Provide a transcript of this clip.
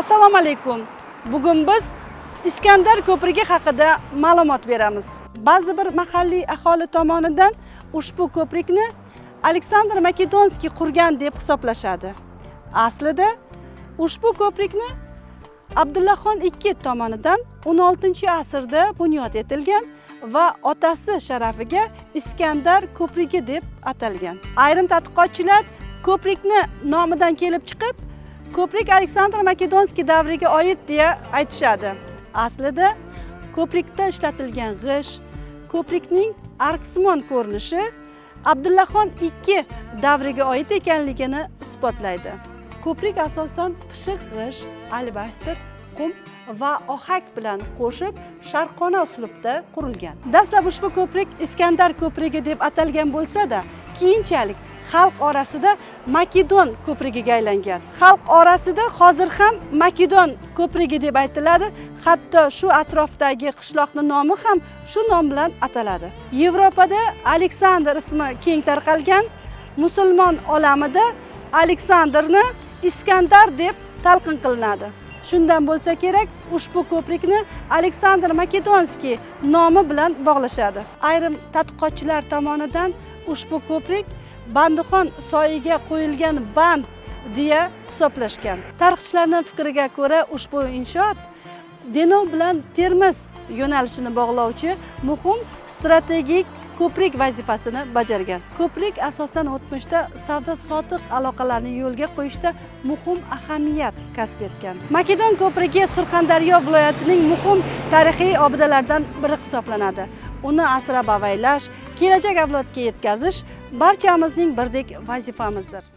Assalomu alaykum. Bugun biz Iskandar ko'prigi haqida ma'lumot beramiz. Ba'zi bir mahalliy aholi tomonidan ushbu ko'prikni Aleksandr Makedonskiy qurgan deb hisoblashadi. Aslida ushbu ko'prikni Abdullaxon II tomonidan 16-asrda bunyod etilgan va otasi sharafiga Iskandar ko'prigi deb atalgan. Ayrim tadqiqotchilar ko'prikni nomidan kelib chiqib, ko'prik Aleksandr Makedonskiy davriga oid deya aytishadi. Aslida ko'prikda ishlatilgan g'isht, ko'prikning arksimon ko'rinishi Abdullaxon II davriga oid ekanligini isbotlaydi. Ko'prik asosan pishiq g'isht, albaster, qum va ohak bilan qo'shib sharqona uslubda qurilgan. Dastlab ushbu ko'prik Iskandar ko'prigi deb atalgan bo'lsa-da, keyinchalik xalq orasida Makedon ko'prigiga aylangan. Xalq orasida hozir ham Makedon ko'prigi deb aytiladi, hatto shu atrofdagi qishloqning nomi ham shu nom bilan ataladi. Yevropada Aleksandr ismi keng tarqalgan, musulmon olamida Aleksandrni Iskandar deb talqin qilinadi. Shundan bo'lsa kerak, ushbu ko'prikni Aleksandr Makedonskiy nomi bilan bog'lashadi. Ayrim tadqiqotchilar tomonidan ushbu ko'prik Bandixon soyiga qo'yilgan band deya hisoblashgan. Tarixchilarning fikriga ko'ra, ushbu inshoot Denov bilan Termiz yo'nalishini bog'lovchi muhim strategik ko'prik vazifasini bajargan. Ko'prik asosan o'tmishda savdo-sotiq aloqalarini yo'lga qo'yishda muhim ahamiyat kasb etgan. Makedon ko'prigi Surxondaryo viloyatining muhim tarixiy obidalaridan biri hisoblanadi. Uni asrab avaylash, kelajak avlodga yetkazish barchamizning birdek vazifamizdir.